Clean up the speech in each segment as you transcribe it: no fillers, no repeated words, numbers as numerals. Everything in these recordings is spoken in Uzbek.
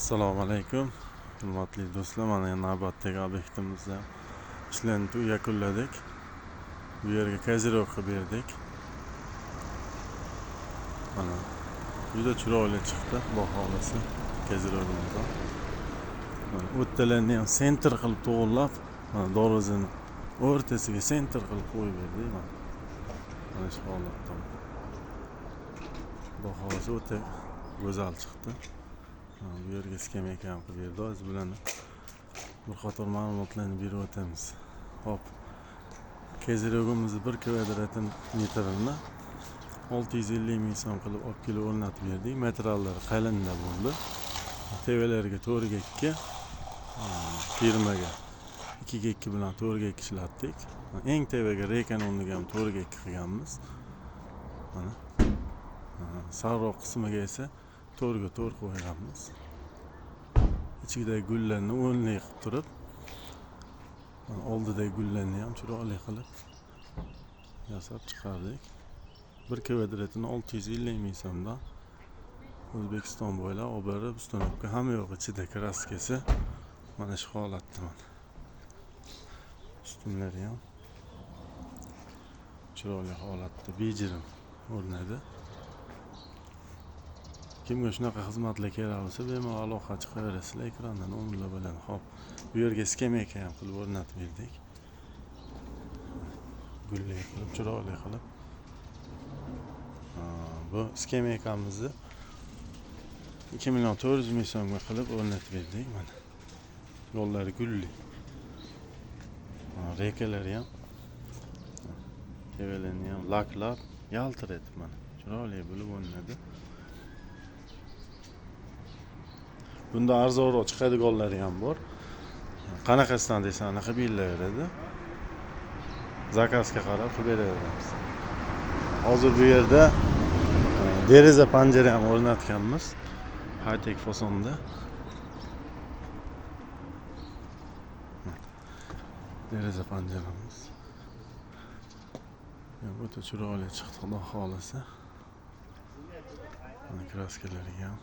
Assalomu alaykum, hurmatli do'stlar. Mana navbatdagi obyektimizda ishlarni yakunladik. Bu yerga козырёк qilib berdik. Mana juda chiroyli chiqdi, xudo xohlasa, козырёк imiz ham. Mana o'rtalarni ham центр qilib to'g'irlab, mana darvozani o'rtasiga центр qilib qo'yib berdik mana. Mana shu holatda. Xudo xohlasa o'ta go'zal chiqdi. Bu yerga skameyka ham qilib berdi. Hozir bularni bir qator ma'lumotlarni berib o'tamiz. Hop. Козырёк imizni 1 kvadrat metrini 650 ming so'm qilib olib kelib o'rnatib berdik. Materiallari qalinda bo'ldi. Tevalarga 4 ga 2, firmaga 2 ga 2 bilan 4 ga 2 ishlatdik. Eng tevaga рейка ni o'rniga ham 4 ga 2 qilganmiz. Mana. Sariroq qismiga esa 4 ga 4 qo'yganmiz. Ichidagi gullarni o'nli qilib turib, mana oldidagi gullarni ham chiroyli qilib yasab chiqardik. 1 kvadratini 650 ming so'mdan O'zbekiston bo'ylab olib borib, установка, hamma yo'q ichida, краска si mana shu holatda mana. Ustunlari ham chiroyli holatda bejirim o'rnadi. Kimga shunaqa xizmatlar kerak bo'lsa, bemalol aloqa chiqaverasizlar, ekranda nomerlar bo'ladi. Xo'p, bu yerga skameyka ham qilib o'rnatib berdik. Gulli qilib, chiroyli qilib. Bu skameykamizni 2 million 400 ming so'mga qilib o'rnatib berdik mana. Yo'llari gulli. Рейка lari ham, tevalarni ham laklab, yaltiratib mana chiroyli bo'lib o'rnadi. Bunda arzonroq chiqadiganlari ham bor. Qanaqasidan desa, anaqa berilaveradi. Заказ ga qarab qilib beraveramiz. Hozir bu yerda deraza panjara ham o'rnatganmiz. High-tech fasonda. Deraza panjaramiz. O'ta chiroyli chiqdi, xudo xohlasa. Mana краска lariga ham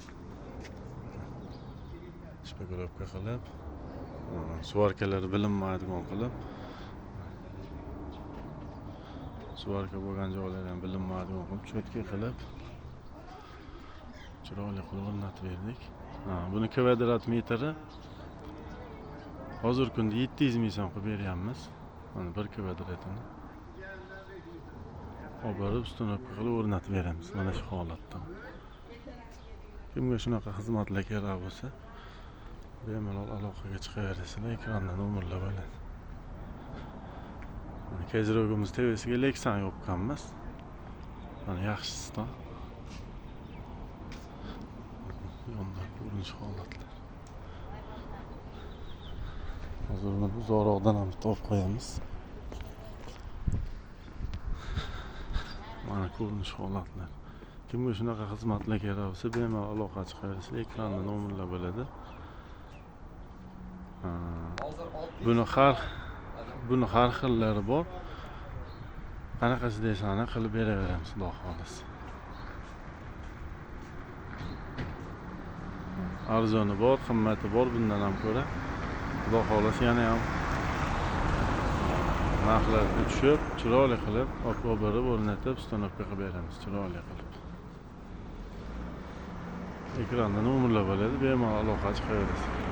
шпаклёвка qilib, сварка lari bilinmaydigan qilib, сварка bo'lgan joylari ham bilinmaydigan qilib, чётко qilib, chiroyli qilib o'rnatib berdik. Buni kvadrat metri hozirgi kunda 700 ming so'm qilib beryapmiz. Mana 1 kvadratini olib borib, установка qilib o'rnatib beramiz mana shu holatda. Kimga shunaqa xizmatlar kerak bo'lsa, bemalol aloqaga chiqaverasizlar, ekranda nomerlar bo'ladi. Mana козырёк imiz tepasiga Lexan yopganmiz. Mana yaxshisi. Yondan ko'rinish holatlar. Hozir buni uzoqroqdan ham bitta olib qo'yamiz. Mana ko'rinish holatlar. Kimga shunaqa xizmatlar kerak bo'lsa, bemalol aloqa chiqaverasizlar, ekranda nomerlar bo'ladi. Buni har xillari bor. Qanaqasi desani qilib beraveramiz, xudo xohlasa. Arzoni bor, qimmati bor, bundan ham ko'ra. Xudo xohlasa yana ham narxlarga tushib, chiroyli qilib, olib borib o'rnatib, установка qilib beramiz, chiroyli qilib. Ekranda nomerlar bo'ladi, bemalol aloqa chiqaverasiz.